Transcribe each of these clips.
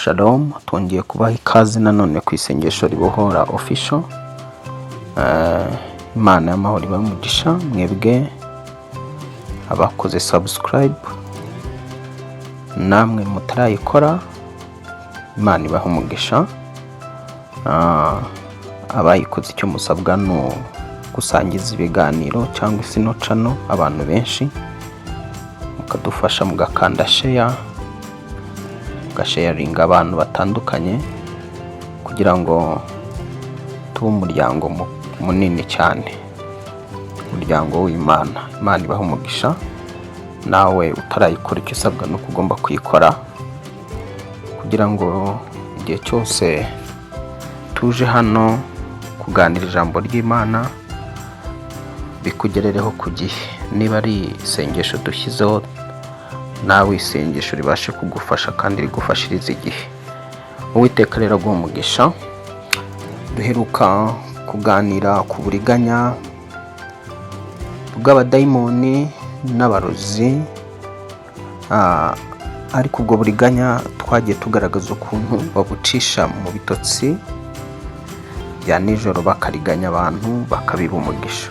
Shalom, twongeye kubaha ikaze nanone ku Isengesho Ribohora Official. Imana y'amahoro ibahe umugisha mwebwe abakoze subscribe, namwe mutarayikora, Imana ibahe umugisha. Abayikoze icyo musabwa ni gusangiza ibiganiro cyangwa se ino channel abantu benshi, mukadufasha mugakanda share, mugasharinga abantu batandukanye kugira ngo tube umuryango munini cyane, umuryango w'Imana. Imana ibahe umugisha. Nawe utarayikora, icyo usabwa ni uko ugomba kuyikora kugira ngo igihe cyose tuje hano kuganira ijambo ry'Imana bikugerereho ku gihe. Niba ari isengesho dushyizeho, nawe isengesho ribashe kugufasha kandi rigufashirize igihe. Uwiteka rero aguha umugisha. Duheruka kuganira ku buriganya bw'abadayimoni n'abarozi, ariko ubwo buriganya twagiye tugaragaza ukuntu babucisha mu bitotsi bya nijoro, bakariganya abantu, bakabiba umugisha.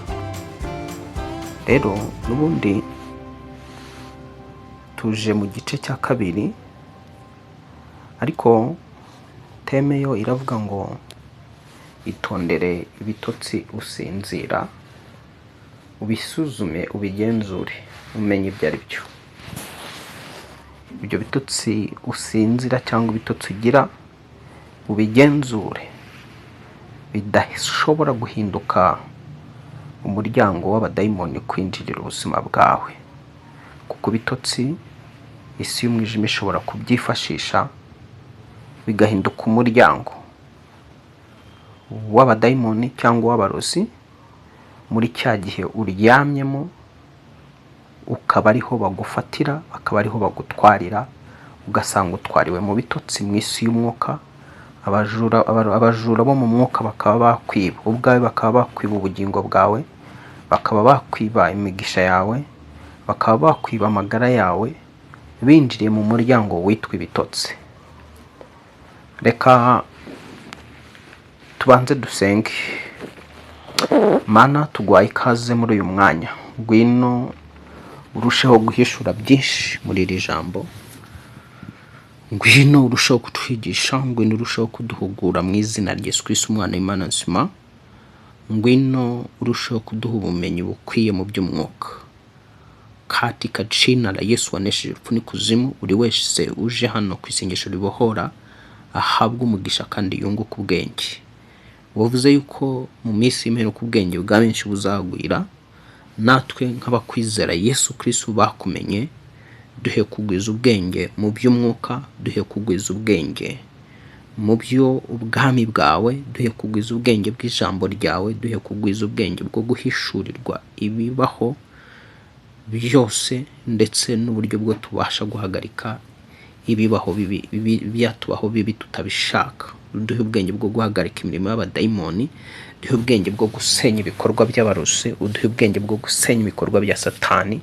Rero n'ubundi tuje mu gice cya kabiri, ariko theme yo iravuga ngo itondere ibitotsi usinzira, ubisuzume, ubigenzure, umenye ibyo ari byo. Ibyo bitotsi usinzira cyangwa ibitotsi ugira, ubigenzure bidashobora guhinduka umuryango w'abadayimoni kwinjirira ubuzima bwawe, kuko ibitotsi isi y'umwijima ishobora kubyifashisha bigahinduka umuryango w'abadayimoni cyangwa w'abarozi muri cya gihe uryamyemo, ukaba ariho bagufatira, bakaba ariho bagutwarira, ugasanga utwariwe mu bitotsi mu isi y'umwuka. Abajura bo mu mwuka bakaba bakwiba ubwawe, bakaba bakwiba ubugingo bwawe, bakaba bakwiba imigisha yawe, bakaba bakwiba amagara yawe binjiriye mu muryango witwa ibitotsi. Reka tubanze dusenge. Mana, tuguhaye ikaze muri uyu mwanya. Ngwino urusheho guhishura byinshi muri iri jambo, ngwino urusheho kutwigisha, ngwino urusheho kuduhugura mu izina rya Yesu Kristo, umwana w'Imana nzima. Ngwino urusheho kuduha ubumenyi bukwiye mu by'umwuka, katika jina la Yesu wanesheje urupfu n'ikuzimu. Buri wese uje hano ku Isengesho Ribohora ahabwe umugisha kandi yunguke ubwenge. Wavuze yuko mu minsi y'imperuka ubwenge bwa benshi buzagwira. Natwe nk'abakwizera Yesu Kristo bakumenye, duhe kugwiza ubwenge mu by'umwuka, duhe kugwiza ubwenge mu byo ubwami bwawe, duhe kugwiza ubwenge bw'ijambo ryawe, duhe kugwiza ubwenge bwo guhishurirwa ibibaho byose, ndetse n'uburyo bwo tubasha guhagarika ibibaho bibi, byatubaho bibi tutabishaka. Duhe ubwenge bwo guhagarika imirimo y'abadayimoni, duhe ubwenge bwo gusenya ibikorwa by'abarozi, uduhe ubwenge bwo gusenya ibikorwa bya Satani,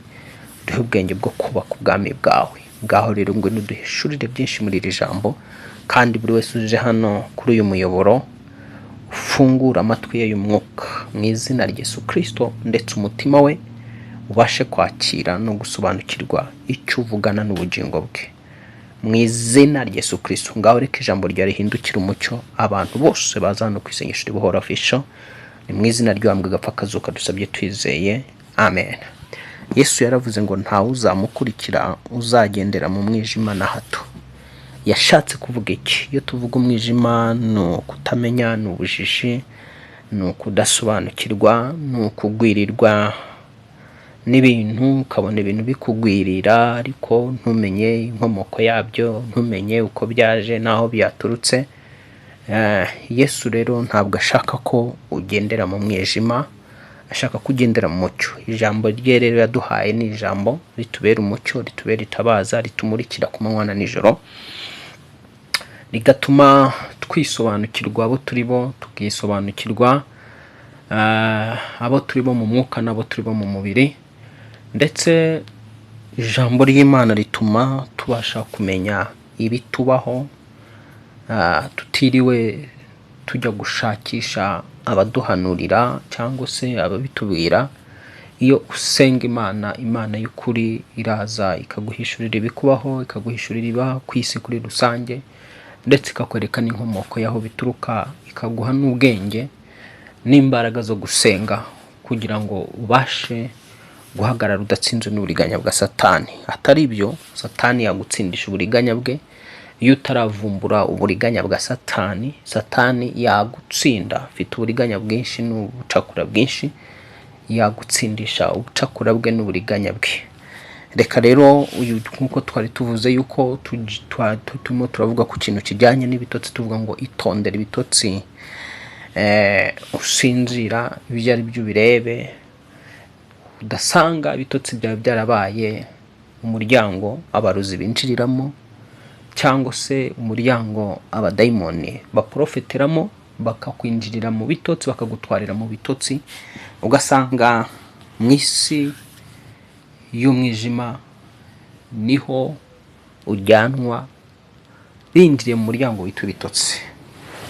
duhe ubwenge bwo kubaka ubwami bwawe. Ngaho rero ngwino uduhishurire byinshi muri iri jambo, kandi buri wese uje hano kuri uyu muyoboro ufungure amatwi ye y'umwuka mu izina rya Yesu Kristo, ndetse umutima we ubashe kwakira no gusobanukirwa icyo uvugana n'ubugingo bwe mu izina rya Yesu Kristo. Ngaho reka ijambo ryawe rihindukire umucyo abantu bose baza hano ku Isengesho Ribohora Official. Ni mu izina ry'uwambwe agapfa akazuka dusabye twizeye, amen. Yesu yaravuze ngo ntawe uzamukurikira uzagendera mu mwijima na hato. Yashatse kuvuga iki? Iyo tuvuga umwijima, ni ukutamenya, ni ubujiji, ni ukudasobanukirwa, ni ukugwirirwa n'ibintu, ukabona ibintu bikugwirira ariko ntumenye inkomoko yabyo, ntumenye uko byaje n'aho byaturutse. Yesu rero ntabwo ashaka ko ugendera mu mwijima, ashaka ko ugendera mu mucyo. Ijambo rye rero yaduhaye ni ijambo ritubera umucyo, ritubera itabaza, ritumurikira ku manywa na nijoro, rigatuma twisobanukirwa abo turi bo, tukisobanukirwa abo turi bo mu mwuka n'abo turi bo mu mubiri. Ndetse ijambo ry'Imana rituma tubasha kumenya ibitubaho. Tutiriwe tujya gushakisha abaduhanurira cyangwa se ababitubwira. Iyo usenga Imana, Imana y'ukuri iraza ikaguhishurira ibikubaho, ikaguhishurira ibiba ku isi kuri rusange, ndetse ikakwereka n'inkomoko y'aho bituruka, ikaguha n'ubwenge n'imbaraga zo gusenga kugira ngo ubashe guhagarara udatsinzwe n'uburiganya bwa Satani. Atari ibyo, Satani yagutsindisha uburiganya bwe. Iyo utaravumbura uburiganya bwa Satani, Satani yagutsinda. Afite uburiganya bwinshi n'ubucakura bwinshi, yagutsindisha ubucakura bwe n'uburiganya bwe. Reka rero uyu, nk'uko twari tuvuze yuko turimo turavuga ku kintu kijyanye n'ibitotsi, tuvuga ngo itondere ibitotsi, usinzira ibyo ari byo ubirebe, udasanga ibitotsi byawe byarabaye umuryango abarozi binjiriramo, cyangwa se umuryango abadayimoni baporofeteramo, bakakwinjirira mu bitotsi, bakagutwarira mu bitotsi, ugasanga mu isi y'umwijima niho ujyanwa binjiriye mu muryango witwa ibitotsi.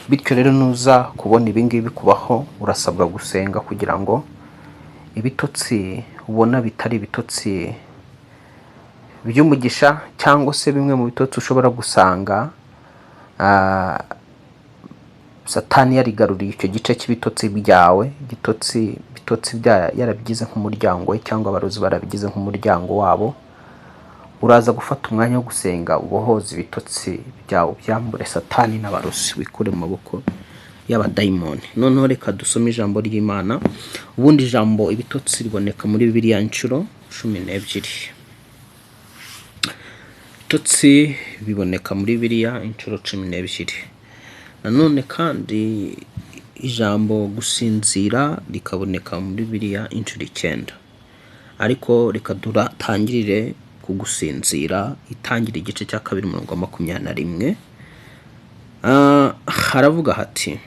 Bityo rero nuza kubona ibingibi bikubaho, urasabwa gusenga kugira ngo ibitotsi ubona bitari ibitotsi by'umugisha, cyangwa se bimwe mu bitotsi ushobora gusanga Satani yarigaruriye icyo gice cy'ibitotsi byawe, igitotsi bitotsi yarabigize nk'umuryango we, cyangwa abarozi barabigize nk'umuryango wabo. Uraza gufata umwanya wo gusenga, ubohoze ibitotsi byawe, ubyambure Satani n'abarozi, wikure mu maboko y'abadayimoni. Noneho reka dusome ijambo ry'Imana. Ubundi ijambo ibitotsi riboneka muri Bibiliya inshuro 12. Ibitotsi biboneka muri Bibiliya inshuro 12. Nanone kandi ijambo gusinzira rikaboneka muri Bibiliya inshuro 9. Ariko reka duratangirire ku gusinzira. Itangira igice cya 2 umurongo wa 21. Haravuga hati: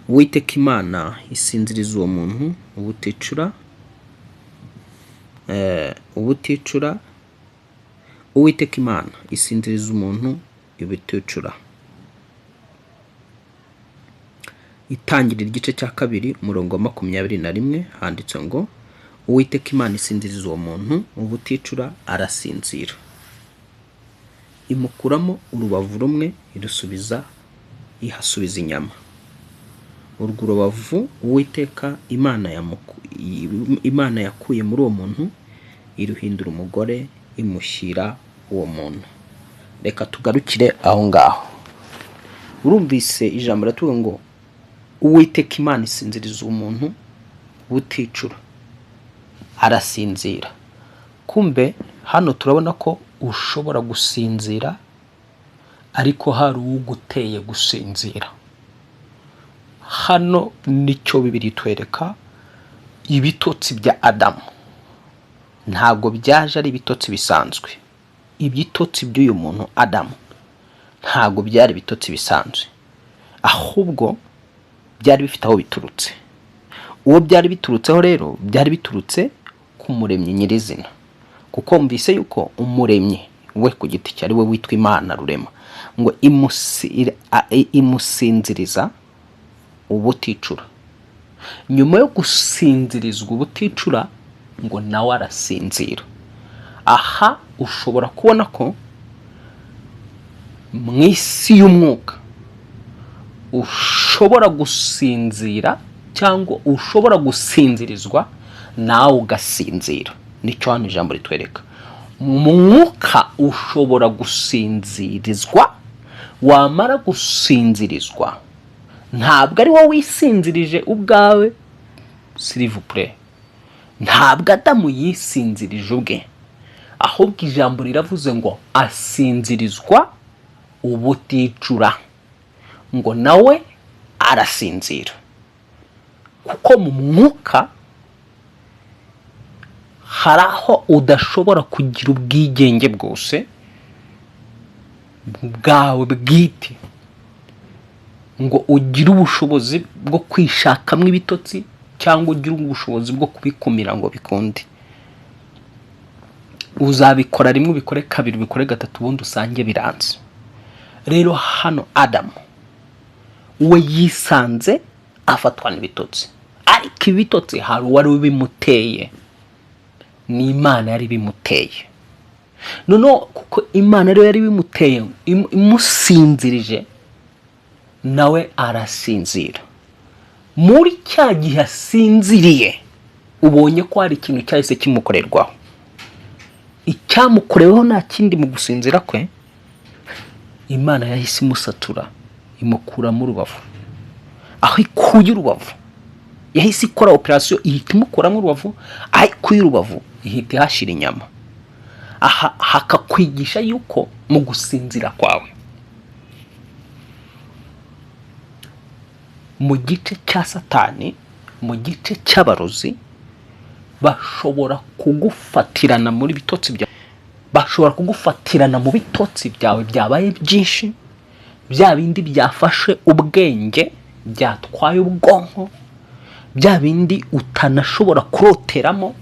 Uwiteka Imana isinziriza uwo muntu ubuticura, ubuticura. Uwiteka Imana isinziriza umuntu ibiticura. Itangirira igice cya 2 umurongo wa 21 handitse ngo: Uwiteka Imana isinziriza uwo muntu ubuticura, arasinzira, imukuramo urubavu rumwe, irusubiza, ihasubiza inyama. Urwo rubavu Uwiteka Imana yakuye muri uwo muntu, iruhindura umugore, imushyira uwo muntu. Reka tugarukire aho ngaho. Urumvise ijambo ratuvuga ngo Uwiteka Imana isinziriza umuntu buticura, arasinzira. Kumbe hano turabona ko ushobora gusinzira ariko hari uguteye gusinzira. Hano nicyo Bibiliya itwereka. Ibitotsi bya Adamu ntabwo byaje ari ibitotsi bisanzwe. Ibitotsi by'uyu muntu Adamu ntabwo byari ibitotsi bisanzwe, ahubwo byari bifite aho biturutse. Uwo byari biturutseho rero, byari biturutse ku Muremyi nyirizina, kuko mvise yuko Umuremyi we ku giti cye ari we witwa Imana Rurema, ngo imusinziriza ubuticura. Nyuma yo gusinzirizwa ubuticura, ngo nawe arasinzira. Aha ushobora kubona ko mu isi y'umwuka ushobora gusinzira cyangwa ushobora gusinzirizwa nawe ugasinzira. Nicyo hano ijambo ritwereka. Mu mwuka ushobora gusinzirizwa, wamara gusinzirizwa, ntabwo ari wowe wisinzirije ubwawe, s'il vous plaît. Ntabwo Adamu yisinzirije ubwe, ahubwo ijambo riravuze ngo asinzirizwa ubuticura, ngo nawe arasinzira. Kuko mu mwuka hari aho udashobora kugira ubwigenge bwose bwawe bwite, ngo ugire ubushobozi bwo kwishakamo ibitotsi cyangwa ugire ubushobozi bwo kubikumira ngo bikunde. Uzabikora rimwe, ubikore kabiri, ubikore gatatu, ubundi usange biranze. Rero hano Adamu we yisanze afatwa n'ibitotsi, ariko ibitotsi hari uwari ubimuteye, ni Imana yari bimuteye. Noneho kuko Imana ariyo yari bimuteye, imusinzirije, nawe arasinzira. Muri cya gihe asinziriye, ubonye ko hari ikintu cyahise kimukorerwaho. Icyamukoreweho nta kindi, mu gusinzira kwe Imana yahise imusatura, imukuramo urubavu. Aho ikuye urubavu, yahise ikora operasiyo, ihita imukuramo urubavu. Aho ikuye urubavu, ihita ihashyira inyama. Aha hakakwigisha yuko mu gusinzira kwawe, mu gice cya Satani, mu gice cy'abarozi, bashobora kugufatirana muri bitotsi byawe, bashobora kugufatirana mu bitotsi byawe byabaye byinshi, bya bindi byafashe ubwenge, byatwaye ubwonko, bya bindi utanashobora kuroteramo,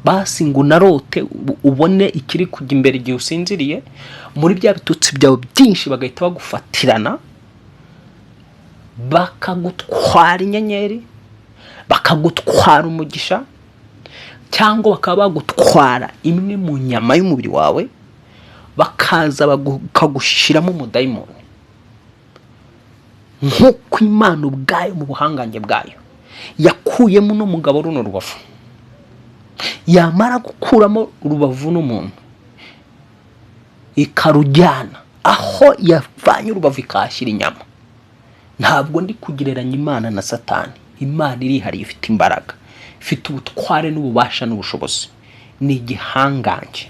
basi ngo unarote ubone ikiri kujya imbere igihe usinziriye. Muri bya bitotsi byawe byinshi bagahita bagufatirana, bakagutwara inyenyeri, bakagutwara umugisha, cyangwa bakaba bagutwara imwe mu nyama y'umubiri wawe, bakaza bakagushyiramo umudayimoni. Nk'uko Imana ubwayo mu buhangange bwayo yakuyemo uno mugabo runo rubavu, yamara gukuramo urubavu n'umuntu ikarujyana aho yavanye urubavu ikahashyira inyama. Ntabwo ndi kugereranya Imana na Satani. Imana irihariye, ifite imbaraga, ifite ubutware n'ububasha n'ubushobozi, ni igihangange.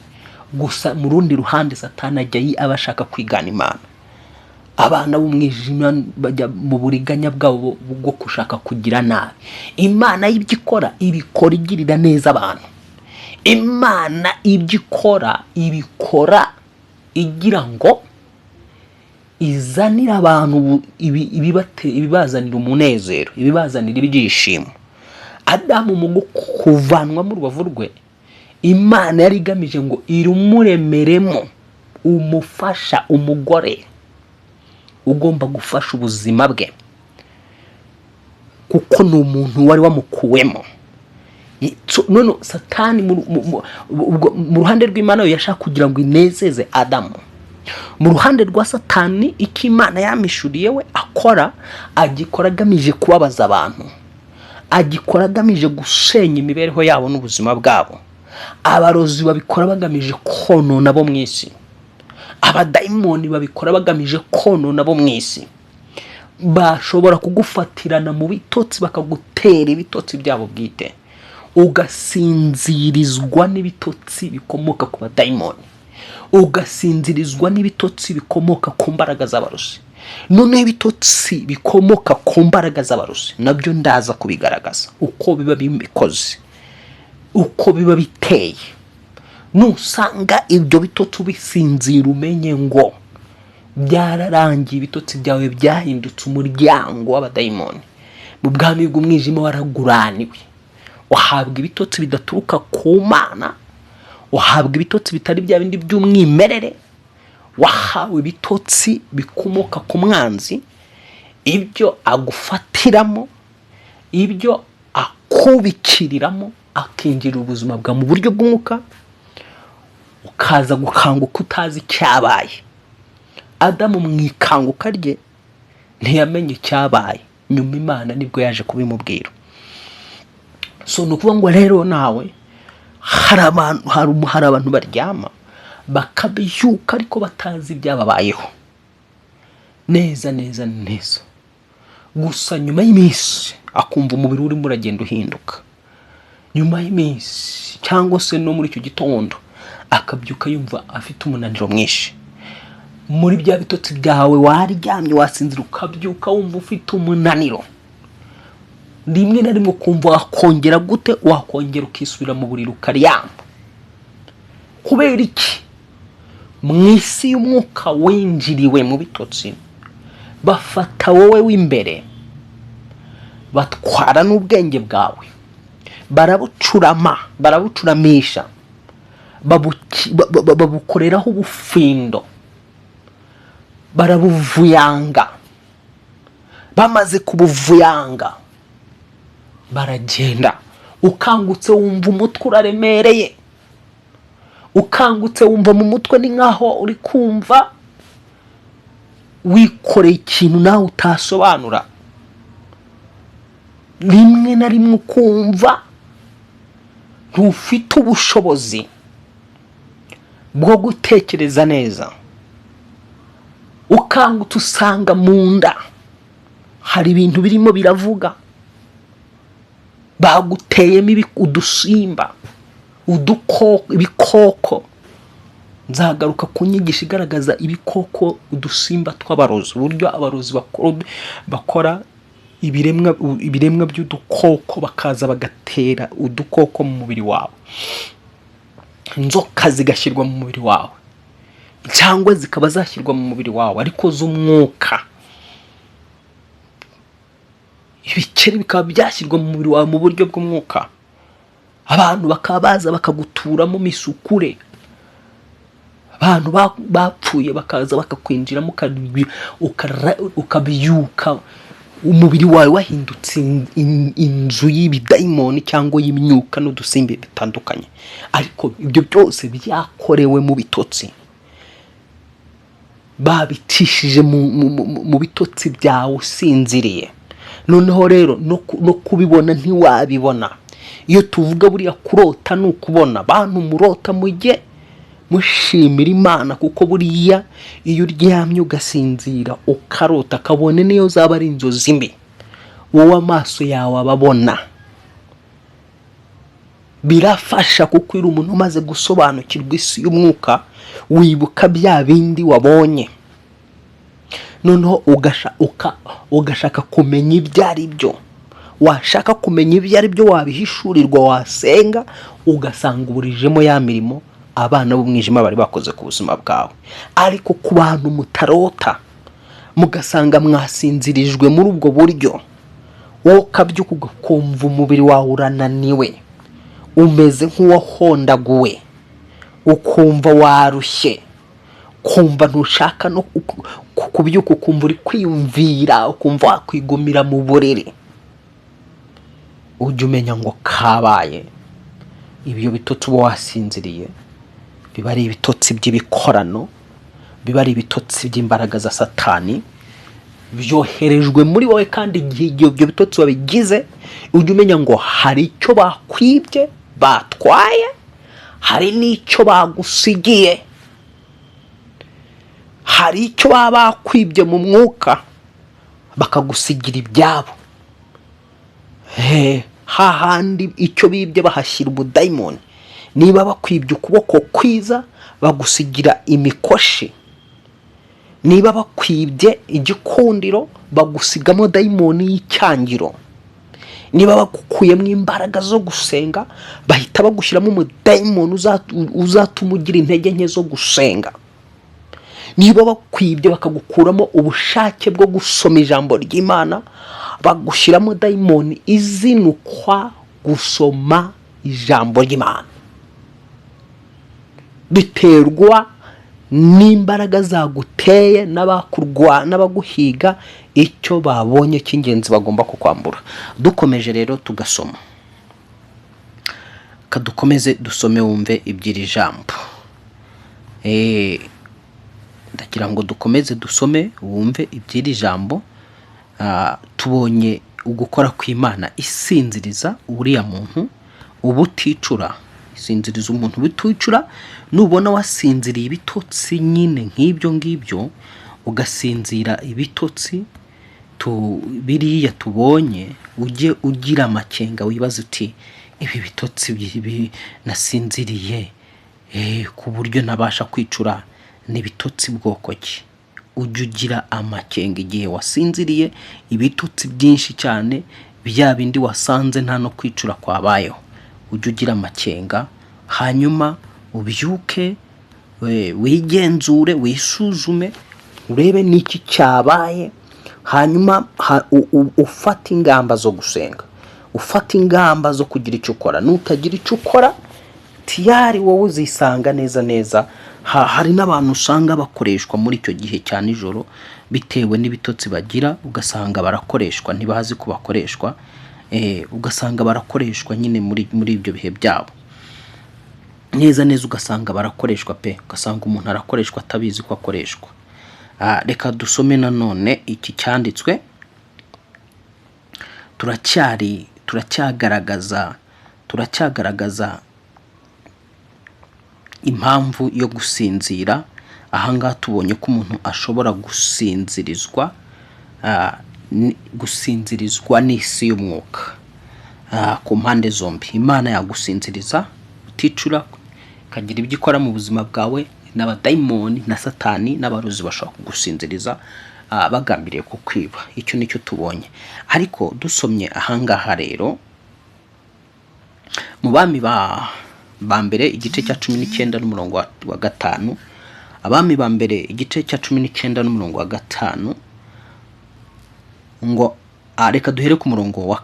Gusa mu rundi ruhande Satani ajya aba ashaka kwigana Imana. Abana b'umwijima bajya mu buriganya bwabo bwo gushaka kugira nabi. Imana ibyo ikora ibikora igirira neza abantu. Imana ibyo ikora ibikora igira ngo izanire abantu ibibazanira umunezero, ibibazanira ibyishimo. Adamu mu kuvanwamo urubavu rwe, Imana yari igamije ngo irumuremeremo umufasha, umugore ugomba gufasha ubuzima bwe, kuko ni umuntu wari wamukuwemo. None Satani mu ruhande rw'Imana yo yashaka kugira ngo inezeze Adamu. Mu ruhande rwa Satani, icyo Imana yamishuriye we akora, agikora agamije kubabaza abantu, agikora agamije gusenya imibereho yabo n'ubuzima bwabo. Abarozi babikora bagamije konona bo mu isi, abadayimoni babikora bagamije konona bo mu isi. Bashobora kugufatirana mu bitotsi, bakagutera ibitotsi byabo bwite, ugasinzirizwa n'ibitotsi bikomoka ku badayimoni, ugasinzirizwa n'ibitotsi bikomoka ku mbaraga z'abarozi. Noneho ibitotsi bikomoka ku mbaraga z'abarozi nabyo ndaza kubigaragaza uko biba bikoze, uko biba biteye. Nusanga ibyo bitotsi ubisinzira, umenye ngo byararangiye, ibitotsi byawe byahindutse umuryango w'abadayimoni. Mu bwami bw'umwijima waraguraniwe, uhabwa ibitotsi bidaturuka ku Mana, uhabwa ibitotsi bitari bya bindi by'umwimerere, wahawe ibitotsi bikomoka ku mwanzi, ibyo agufatiramo, ibyo akubikiriramo, akinjira ubuzima bwawe mu buryo bw'umwuka, ukaza gukanguka utazi icyabaye. Adamu mu ikanguka rye ntiyamenye icyabaye, nyuma Imana nibwo yaje kubimubwira. So ni ukuvuga ngo rero nawe hari abantu baryama bakabyuka ariko batazi ibyababayeho neza neza neza. Gusa nyuma y'iminsi akumva umubiri urimo uragenda uhinduka, nyuma y'iminsi cyangwa se no muri icyo gitondo akabyuka yumva afite umunaniro mwinshi. Muri bya bitotsi byawe waryamye, wasinzira, ukabyuka wumva ufite umunaniro, rimwe na rimwe ukumva wakongera gute, wakongera ukisubira mu buriri ukaryama. Kubera iki? Mu isi y'umwuka winjiriwe mu bitotsi, bafata wowe w'imbere, batwara n'ubwenge bwawe, barabucurama, barabucuramisha, babukoreraho ubufindo. Barabuvuyanga. Bamaze kubuvuyanga baragenda. Ukangutse wumva umutwe uraremereye, ukangutse wumva mu mutwe ni nkaho uri kumva wikoreye ikintu nawe utasobanura. Rimwe na rimwe ukumva ntufite ubushobozi bwo gutekereza neza. Ukangutse usanga mu nda hari ibintu birimo biravuga, baguteyemo udusimba, udukoko, ibikoko. Nzagaruka ku nyigisho igaragaza ibikoko, udusimba tw'abarozi, uburyo abarozi bakora ibiremwa by'udukoko, bakaza bagatera udukoko mu mubiri wawe, inzoka zigashyirwa mu mubiri wawe cyangwa zikaba zashyirwa mu mubiri wawe ariko z'umwuka, ibikeri bikaba byashyirwa mu mubiri wawe mu buryo bw'umwuka, abantu bakaba baza bakaguturamo misukure, abantu bapfuye bakaza bakakwinjiramo, ukabyuka umubiri wawe wahindutse inzu y'ibidayimoni cyangwa y'imyuka n'udusimba bitandukanye. Ariko ibyo byose byakorewe mu bitotsi, babicishije mu bitotsi byawe usinziriye. Noneho rero no kubibona ntiwabibona. Iyo tuvuga buriya kurota ni ukubona. Bantu murota, mujye mushimira Imana, kuko buriya iyo uryamye ugasinzira ukarota, kabone niyo zaba ari inzozi mbi, wowe amaso yawe aba abona. Birafasha kuko iyo umuntu umaze gusobanukirwa isi y'umwuka, wibuka bya bindi wabonye, noneho ugashaka kumenya ibyo ari byo. Washaka kumenya ibyo ari byo, wabihishurirwa, wasenga, ugasanga uburijemo ya mirimo abana b'umwijima bari bakoze ku buzima bwawe. Ariko ku bantu mutarota, mugasanga mwasinzirijwe muri ubwo buryo, wowe ukabyuka ukumva umubiri wawe urananiwe, umeze nk'uwahondaguwe, ukumva warushye, ukumva ntushaka no kubyuka, ukumva uri kwiyumvira, ukumva wakwigumira mu buriri, ujye umenya ngo kabaye. Ibyo bitotsi uba wasinziriye biba ari ibitotsi by'ibikorano, biba ari ibitotsi by'imbaraga za Satani byoherejwe muri wowe. Kandi igihe ibyo bitotsi wabigize, ujye umenya ngo hari icyo bakwibye, batwaye, hari n'icyo bagusigiye. Hari icyo baba bakwibye mu mwuka bakagusigira ibyabo. Hahandi icyo bibye bahashyira ubudayimoni. Niba bakwibye ukuboko kwiza, bagusigira imikoshi. Niba bakwibye igikundiro, bagusigamo dayimoni y'icyangiro. Niba bagukuyemo imbaraga zo gusenga, bahita bagushyiramo umudayimoni uzatuma ugira intege nke zo gusenga. Niba bakwibye bakagukuramo ubushake bwo gusoma ijambo ry'Imana, bagushyiramo dayimoni izinukwa gusoma ijambo ry'Imana. Biterwa n'imbaraga zaguteye n'abaguhiga, icyo babonye cy'ingenzi bagomba kukwambura. Dukomeje rero tugasoma, kadukomeze dusome wumve iby'iri jambo. Ndagira ngo dukomeze dusome wumve iby'iri jambo. Tubonye ugukora kw'Imana isinziriza uriya muntu ubuticura, isinziriza umuntu ubuticura. Nubona wasinziriye ibitotsi nyine nk'ibyo ngibyo, ugasinzira ibitotsi biriya tubonye, ujye ugira amakenga, wibaze uti: "Ibi bitotsi nasinziriye ku buryo ntabasha kwicura ni ibitotsi bwoko ki?" Ujye ugira amakenga igihe wasinziriye ibitotsi byinshi cyane, bya bindi wasanze nta no kwicura kwabayeho. Ujye ugira amakenga, hanyuma ubyuke, wigenzure, wisuzume, urebe n'iki cyabaye, hanyuma ufate ingamba zo gusenga, ufate ingamba zo kugira icyo ukora. Nutagira icyo ukora, tiyari wowe uzisanga neza neza. Hari n'abantu usanga bakoreshwa muri icyo gihe cya nijoro bitewe n'ibitotsi bagira, ugasanga barakoreshwa ntibazi ko bakoreshwa, ugasanga barakoreshwa nyine muri ibyo bihe byabo neza neza, ugasanga barakoreshwa pe, ugasanga umuntu arakoreshwa atabizi ko akoreshwa. Reka dusome nanone iki cyanditswe. Turacyagaragaza impamvu yo gusinzira. Ahangaha tubonye ko umuntu ashobora gusinzirizwa, gusinzirizwa n'isi y'umwuka ku mpande zombi. Imana yagusinziriza uticura, ikagira ibyo ikora mu buzima bwawe, n'abadayimoni na Satani n'abarozi bashobora kugusinziriza bagambiriye kukwiba. Icyo nicyo tubonye. Ariko dusomye ahangaha rero mu Bami ba Mbere igice cya 19 n'umurongo wa 5, Abami ba Mbere igice cya 19 n'umurongo wa 5, ngo reka duhere ku murongo wa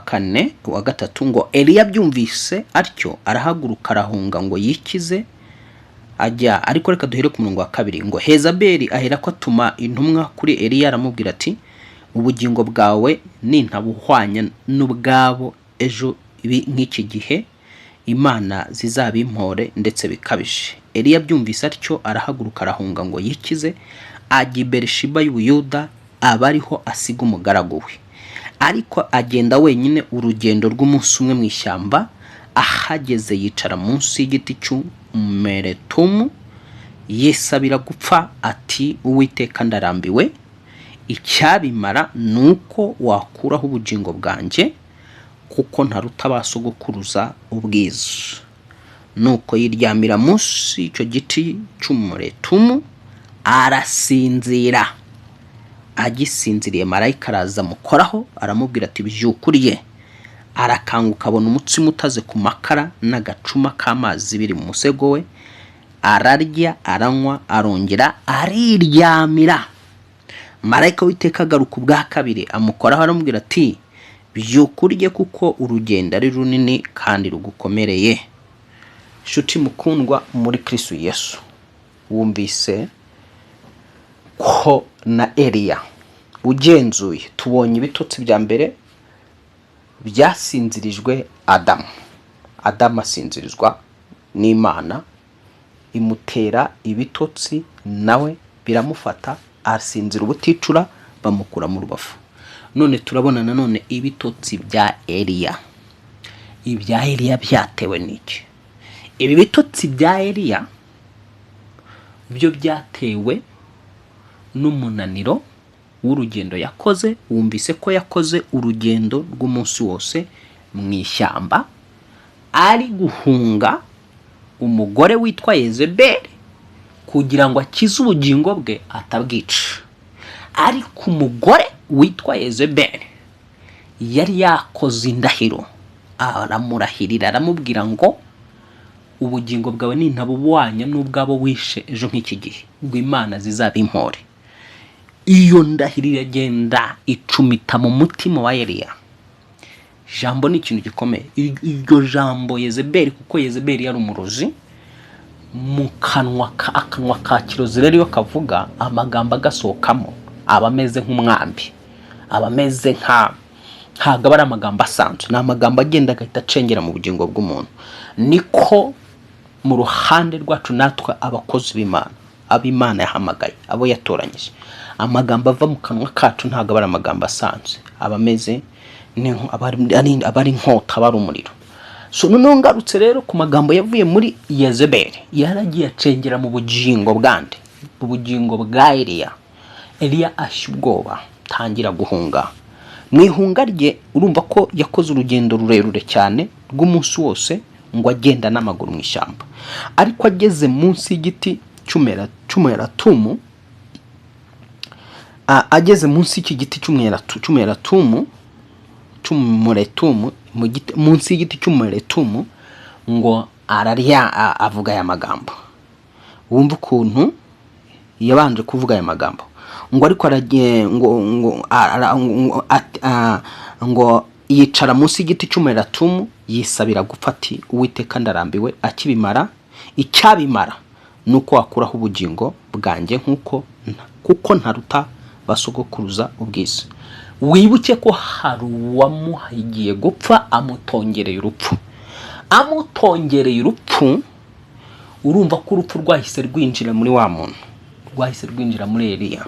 kane, wa gatatu, ngo: "Eliya abyumvise atyo arahaguruka, arahunga ngo yikize ajya." Ariko reka duhere ku murongo wa 2, ngo: "Hezabeli aherako atuma intumwa kuri Eliya, aramubwira ati: 'Ubugingo bwawe nintabuhwanya n'ubwabo ejo nk'iki gihe, Imana zizabimpore ndetse bikabije.' Eliya abyumvise atyo arahaguruka, arahunga ngo yikize, ajya i Berishiba y'Ubuyuda, aba ariho asiga umugaragu we. Ariko agenda wenyine urugendo rw'umunsi umwe mu ishyamba. Ahageze yicara munsi y'igiti cy'umumeretumu, yisabira gupfa ati: 'Uwiteka, ndarambiwe, icyabimara ni uko wakuraho ubugingo bwanjye, kuko ntaruta ba sogokuruza ubwiza.' Nuko yiryamira munsi y'icyo giti cy'umuretumu, arasinzira. Agisinziriye, marayika araza amukoraho, aramubwira ati: 'Byuka urye.' Arakanguka, abona umutsima utaze ku makara n'agacuma k'amazi biri mu musego we. Ararya, aranywa, arongera ariryamira. Marayika w'Iteka agaruka ubwa kabiri, amukoraho, aramubwira ati: 'Byuka urye, kuko urugendo ari runini kandi rugukomereye.'" Nshuti mukundwa muri Kristo Yesu, wumvise ko na Eliya ugenzuye, tubonye ibitotsi bya mbere byasinzirijwe Adamu. Adamu asinzirizwa n'Imana, imutera ibitotsi, nawe biramufata, asinzira ubuticura, bamukura mu rubavu. None turabona nanone ibitotsi bya Eliya. Ibya Eliya byatewe n'iki? Ibi bitotsi bya Eliya byo byatewe n'umunaniro w'urugendo yakoze. Wumvise ko yakoze urugendo rw'umunsi wose mu ishyamba, ari guhunga umugore witwa Yezebeli kugira ngo akize ubugingo bwe atabwica. Ariko umugore witwa Yezebeli yari yakoze indahiro, aramurahirira, aramubwira ngo: "Ubugingo bwawe nintabuhwanya n'ubwabo wishe ejo nk'iki gihe, ngo Imana zizabimpore." Iyo ndahiro iragenda icumita mu mutima wa Eliya. Ijambo ni ikintu gikomeye. Iryo jambo Yezebeli, kuko Yezebeli yari umurozi, mu kanwa akanwa ka kirozi rero iyo kavuga, amagambo agasohokamo aba ameze nk'umwambi, aba ameze nka, ntabwo aba ari amagambo asanzwe, ni amagambo agenda agahita acengera mu bugingo bw'umuntu. Niko mu ruhande rwacu natwe abakozi b'Imana, abo Imana yahamagaye, abo yatoranyije, amagambo ava mu kanwa kacu ntabwo aba ari amagambo asanzwe, aba ameze aba ari inkota, aba ari umuriro. So noneho ngarutse rero ku magambo yavuye muri Yezebeli, yaragiye acengera mu bugingo bwande? Mu bugingo bwa Eliya. Eliya ashya ubwoba, tangira guhunga. Mu ihunga rye, urumva ko yakoze urugendo rurerure cyane rw'umunsi wose, ngo agenda n'amaguru mu ishyamba. Ariko ageze munsi y'igiti cy'umweratumu, ageze munsi y'iki giti cy'umweratumu, cy'umuretumu, munsi y'igiti cy'umuretumu, ngo ararya, avuga aya magambo. Wumva ukuntu yabanje kuvuga aya magambo, ngo ariko aragiye ngo yicara munsi y'igiti cy'umweratumu, yisabira gupfa ati: "Uwiteka, ndarambiwe, akibimara, icyabimara Nuko wakuraho ubugingo bwanjye, nk'uko kuko ntaruta basogokuruza ubwiza. Wibuke ko hari uwamuhigiye gupfa, amutongereye urupfu, amutongereye urupfu. Urumva ko urupfu rwahise rwinjira muri wa muntu, rwahise rwinjira muri Eliya.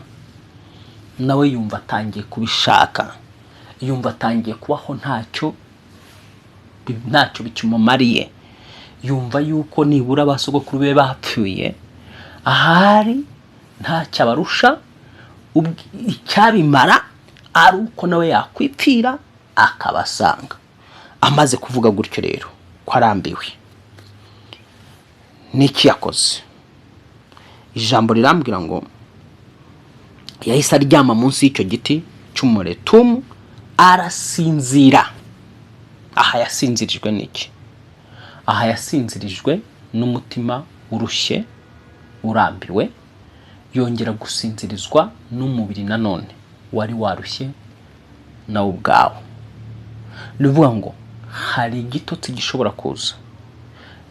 Nawe yumva atangiye kubishaka, yumva atangiye kubaho ntacyo bikimumariye. Yumva yuko nibura ba sogokuru be bapfuye, ahari ntacyo abarusha, icyabimara ari uko nawe yakwipfira akabasanga. Amaze kuvuga gutyo rero ko arambiwe, n'iki yakoze? Ijambo rirambwira ngo yahise aryama munsi y'icyo giti cy'umuretumu, arasinzira. Aha yasinzirijwe n'iki? Aha yasinzirijwe n'umutima urushye, urambiwe. Yongera gusinzirizwa n'umubiri nanone wari warushye nawe ubwawo. Ni ukuvuga ngo hari igitotsi gishobora kuza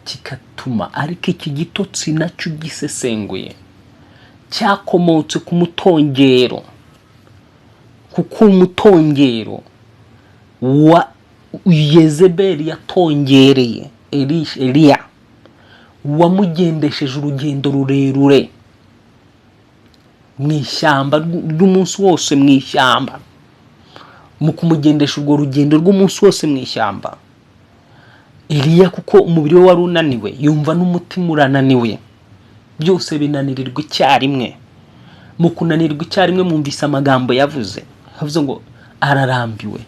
kigatuma, ariko iki gitotsi nacyo gisesenguye cyakomotse ku mutongero, kuko umutongero wa Yezebeli yatongereye Eliya wamugendesheje urugendo rurerure mu ishyamba ry'umunsi wose mu ishyamba. Mu kumugendesha urwo rugendo rw'umunsi wose mu ishyamba, Eliya, kuko umubiri we wari unaniwe, yumva n'umutima urananiwe, byose binanirirwa icyarimwe. Mu kunanirwa icyarimwe, mwumvise amagambo yavuze. Yavuze ngo ararambiwe,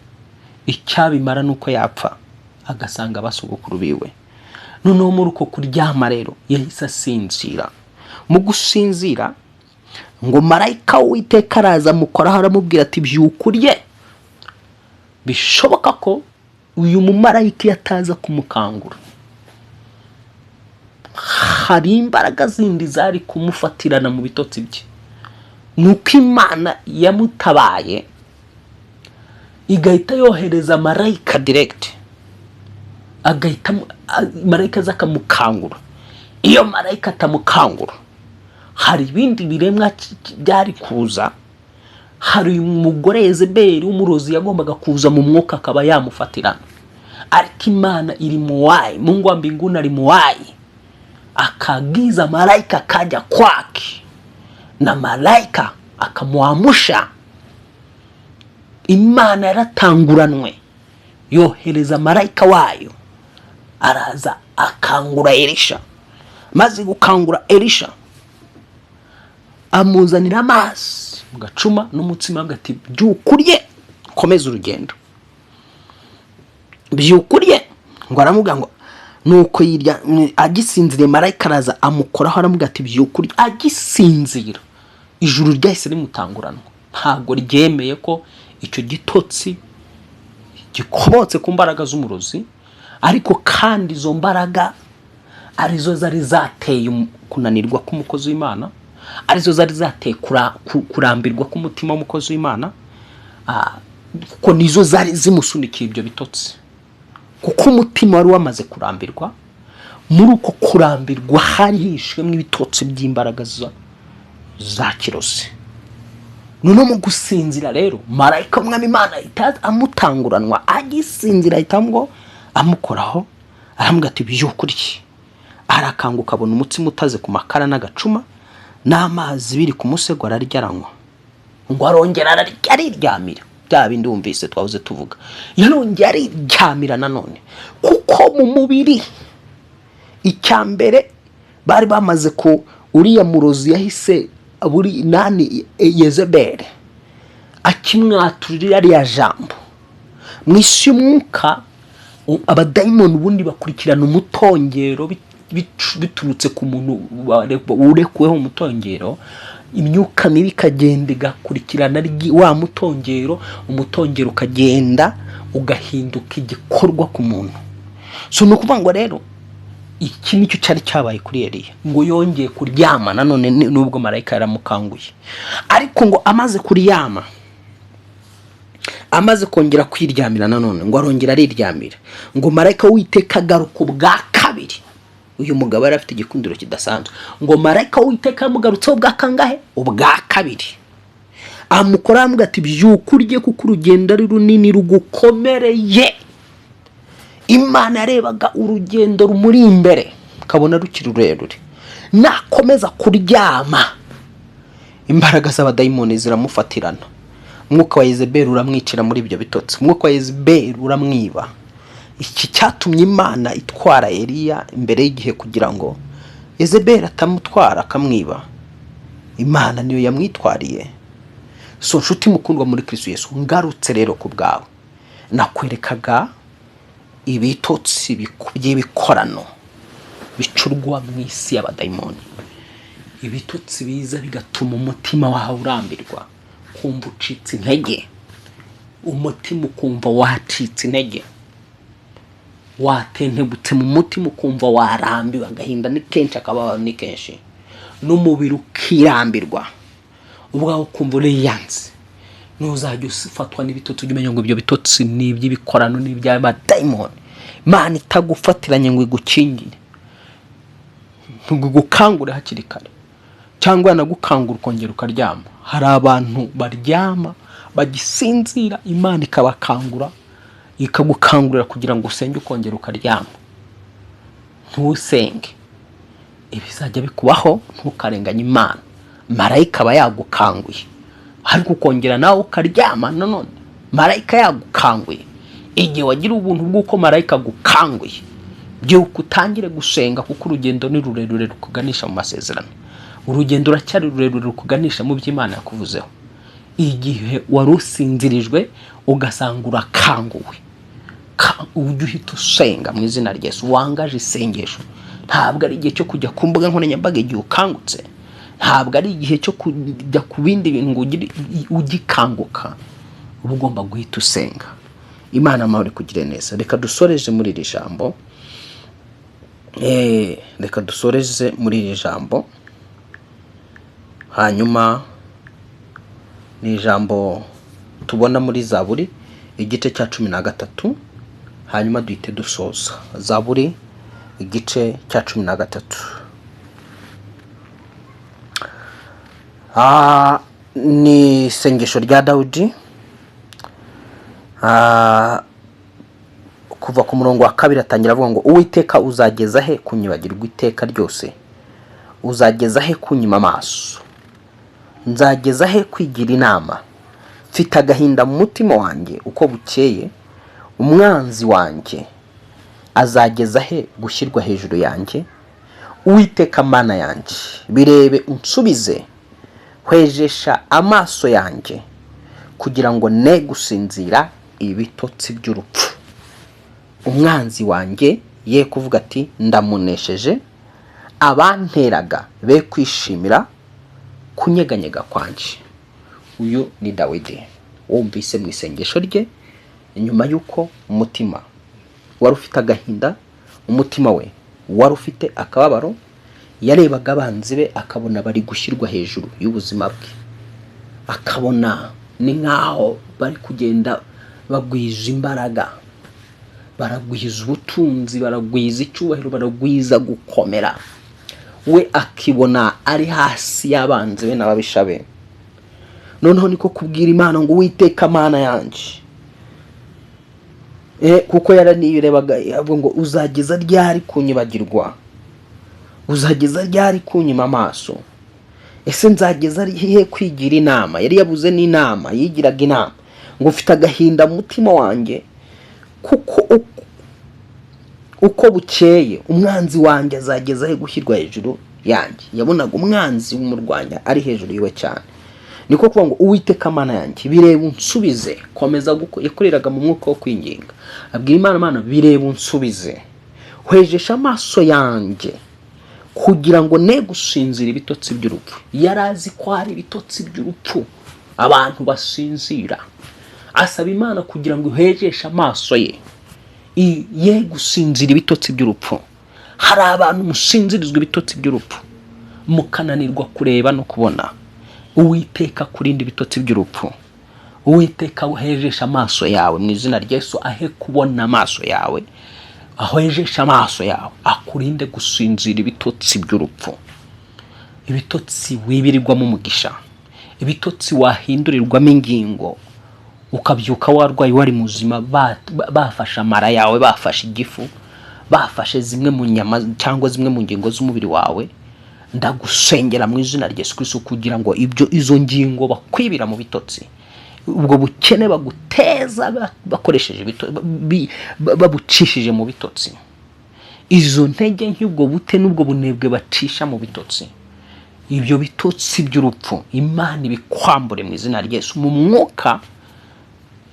icyabimara ni uko yapfa agasanga abasogokuru biwe. Noneho muri uko kuryama rero yahise asinzira. Mu gusinzira, ngo marayika w'Uwiteka araza amukoraho, aramubwira ati: "Byuka urye." Bishoboka ko uyu mumarayika iyo ataza kumukangura, hari imbaraga zindi zari kumufatirana mu bitotsi bye. Ni uko Imana yamutabaye, igahita yohereza marayika direct, agahita marayika aza akamukangura. Iyo marayika atamukangura, hari ibindi biremwa byari kuza. Hari umugore Yezebeli w'umurozi yagombaga kuza mu mwuka akaba yamufatirana, ariko Imana iri muwayi, Mungu wa mbinguni ari muwayi, akaagiza malaika akaja kwake na malaika akamwamusha. Imana yaratanguranwe, yohereza marayika wayo, araza akangura Elisha. Maze gukangura Elisha, amuzanira amazi mu gacuma n'umutsima, avuga ati: "Byuka urye, komeza urugendo, byuka urye." Ngo aramubwira ngo nuko yirya. Agisinziriye, marayika araza amukoraho, aramubwira ati: "Byuka urye." Agisinzira, ijuru ryahise rimutanguranwa. Ntabwo ryemeye ko icyo gitotsi gikomotse ku mbaraga z'umurozi, ariko kandi izo mbaraga arizo zari zateye kunanirwa k'umukozi w'Imana, arizo zari zateye kurambirwa k'umutima w'umukozi w'Imana, kuko nizo zari zimusunikiye ibyo bitotsi, kuko umutima wari wamaze kurambirwa. Muri uko kurambirwa hari hishwemo ibitotsi by'imbaraga za kirozi. Noneho mu gusinzira rero, marayika w'Umwami Imana ahita amutanguranwa agisinzira, ahita ngo amukoraho, aramubwira ati: "Byuka urye." Arakanguka, abona umutsima utaze ku makara n'agacuma n'amazi biri ku musego, ararya, aranywa. Ngo arongera ararya, ariryamira. Bya bindi wumvise twahoze tuvuga, yarongera ariryamira nanone, kuko mu mubiri icya mbere bari bamaze ku uriya murozi yahise buri nani Yezebeli akimwaturira ririya jambo mu isi y'umwuka. Abadayimoni ubundi bakurikirana umutongero biturutse ku muntu urekuweho umutongero. Imyuka mibi ikagenda igakurikirana wa mutongero, umutongero ukagenda ugahinduka igikorwa ku muntu. So ni ukuvuga ngo rero iki nicyo cyari cyabaye kuri Eliya. Ngo yongeye kuryama nanone, nubwo marayika yaramukanguye, ariko ngo amaze kuryama, amaze kongera kwiryamira nanone, ngo arongera ariryamira. Ngo marayika w'Uwiteka agaruka ubwa kabiri. Uyu mugabo yari afite igikundiro kidasanzwe. Ngo marayika w'Uwiteka yamugarutseho ubwa kangahe? Ubwa kabiri. Amukora, aramubwira ati: "Byuka urye, kuko urugendo ari runini rugukomereye." Imana yarebaga urugendo rumuri imbere, akabona rukiri rurerure. Nakomeza kuryama, imbaraga z'abadayimoni ziramufatirana, umwuka wa Yezebeli uramwicira muri ibyo bitotsi, umwuka wa Yezebeli uramwiba. Iki cyatumye Imana itwara Eliya imbere y'igihe, kugira ngo Yezebeli atamutwara akamwiba. Imana niyo yamwitwariye. So nshuti mukundwa muri Kristo Yesu, ngarutse rero ku bwawe, nakwerekaga ibitotsi by'ibikorano bicurwa mu isi y'abadayimoni, ibitotsi biza bigatuma umutima wawe urambirwa, kumva ucitse intege, umutima ukumva wacitse intege, watentebutse mu mutima, ukumva warambiwe, agahinda ni kenshi, akababaro ni kenshi, n'umubiri ukirambirwa ubwawe, ukumva uriyanze. Ntuzajya ufatwa n'ibitotsi, ujye umenya ngo ibyo bitotsi ni iby'ibikorano, ni iby'abadayimoni. Imana itagufatiranye ngo igukingire, ngo igukangure hakiri kare, cyangwa yanagukangura ukongera ukaryama. Hari abantu baryama bagisinzira, Imana ikabakangura, ikagukangurira kugira ngo usenge, ukongera ukaryama ntusenge. Ibizajya bikubaho, ntukarenganye Imana. Marayika aba yagukanguye, ariko ukongera nawe ukaryama. Nanone marayika yagukanguye. Igihe wagira ubuntu bw'uko marayika agukanguye, byuka utangire gusenga, kuko urugendo ni rurerure rukuganisha mu masezerano. Urugendo ruracyari rurerure rukuganisha mu byo Imana yakuvuzeho. Igihe wari usinzirijwe ugasanga urakanguwe, ujye uhita usenga mu izina rya Yesu. Wangaje isengesho. Ntabwo ari igihe cyo kujya ku mbuga nkoranyambaga. Igihe ukangutse, ntabwo ari igihe cyo kujya ku bindi bintu ngo ugire. Ugikanguka uba ugomba guhita usenga. Imana amahoro ikugire neza. Reka dusoreze muri iri jambo. Reka dusoreze muri iri jambo. Hanyuma ni ijambo tubona muri Zaburi igice cya 13, hanyuma duhite dusoza. Zaburi igice cya 13. Ni isengesho rya Dawudi. Kuva ku murongo wa 2 atangira avuga ngo: "Uwiteka, uzageza he kunyibagirwa iteka ryose? Uzageza he kunyima amaso? Nzageza he kwigira inama? Mfite agahinda mu mutima wanjye uko bukeye. Umwanzi wanjye azageza he gushyirwa hejuru yanjye? Uwiteka Mana yanjye, birebe unsubize, hwejesha amaso yanjye kugira ngo ne gusinzira ibitotsi by'urupfu. Umwanzi wanjye ye kuvuga ati: 'Ndamunesheje,' abanteraga be kwishimira kunyeganyega kwanjye." Uyu ni Dawidi wumvise mu isengesho rye, nyuma y'uko umutima wari ufite agahinda, umutima we wari ufite akababaro. Yarebaga abanzi be akabona bari gushyirwa hejuru y'ubuzima bwe, akabona ni nk'aho bari kugenda bagwiza imbaraga, baragwiza ubutunzi, baragwiza icyubahiro, baragwiza gukomera, we akibona ari hasi y'abanzi be n'ababisha be. Noneho niko kubwira Imana ngo: "Uwiteka Mana yanjye." Kuko yaranirebaga, avuga ngo: "Uzageza ryari kunyibagirwa? Uzageza ryari kunyima amaso? Ese nzageza he kwigira inama?" Yari yabuze n'inama, yigiraga inama ngo: "Mfite agahinda mu mutima wanjye kuko uko bukeye. Umwanzi wanjye azageza he gushyirwa hejuru yanjye?" Yabonaga umwanzi w'umurwanya ari hejuru yiwe cyane. Niko kuvuga ngo: "Uwiteka Mana yanjye, bireba unsubize." Komeza yakoreraga mu mwuka wo kwinginga, abwira Imana: "Mana, bireba unsubize, hwejesha amaso yanjye kugira ngo ne gusinzira ibitotsi by'urupfu." Yari azi ko hari ibitotsi by'urupfu abantu basinzira. Asaba Imana kugira ngo ihwejeshe amaso ye, ye gusinzira ibitotsi by'urupfu. Hari abantu musinzirizwa ibitotsi by'urupfu, mukananirwa kureba no kubona. Uwiteka kurinda ibitotsi by'urupfu. Uwiteka uhejesha amaso yawe mu izina rya Yesu, ahe kubona amaso yawe. Ahwejeshe amaso yawe, akurinde gusinzira ibitotsi by'urupfu, ibitotsi wibirirwamo umugisha, ibitotsi wahindurirwamo ingingo, ukabyuka warwaye wari muzima, bafashe amara yawe, bafashe igifu, bafashe zimwe mu nyama cyangwa zimwe mu ngingo z'umubiri wawe. Ndagusengera mu izina rya Yesu Kristo kugira ngo ibyo izo ngingo bakwibira mu bitotsi, ubwo bukene baguteza bakoresheje babucishije mu bitotsi, izo ntege nk'ubwo bute n'ubwo bunebwe bacisha mu bitotsi, ibyo bitotsi by'urupfu, Imana ibikwambure mu izina rya Yesu. Mu mwuka,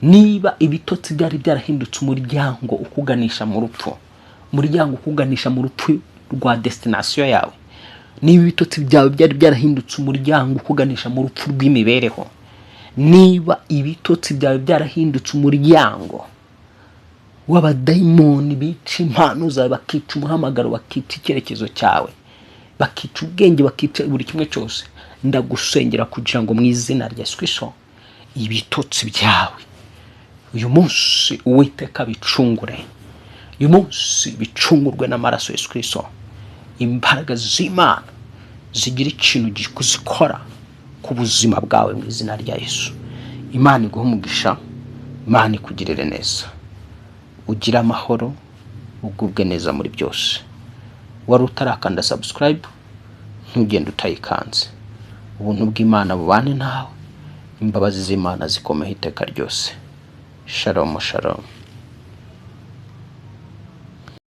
niba ibitotsi byari byarahindutse umuryango ukuganisha mu rupfu, umuryango ukuganisha mu rupfu rwa destination yawe, niba ibitotsi byawe byari byarahindutse umuryango ukuganisha mu rupfu rw'imibereho, niba ibitotsi byawe byarahindutse umuryango w'abadayimoni bica impano zawe, bakica umuhamagaro, bakica icyerekezo cyawe, bakica ubwenge, bakica buri kimwe cyose, ndagusengera kugira ngo mu izina rya Yesu Kristo ibitotsi byawe uyu munsi Uwiteka bicungure, uyu munsi bicungurwe n'amaraso ya Yesu Kristo. Imbaraga z'Imana zigira ikintu zikora ku buzima bwawe mu izina rya Yesu. Imana iguhe umugisha, Imana ikugirire neza, ugire amahoro, ugubwe neza muri byose. Wari utarakanda subscribe, ntugende utayikanze. Ubuntu bw'Imana bubane nawe, imbabazi z'Imana zikomeho iteka ryose. Shalom, shalom.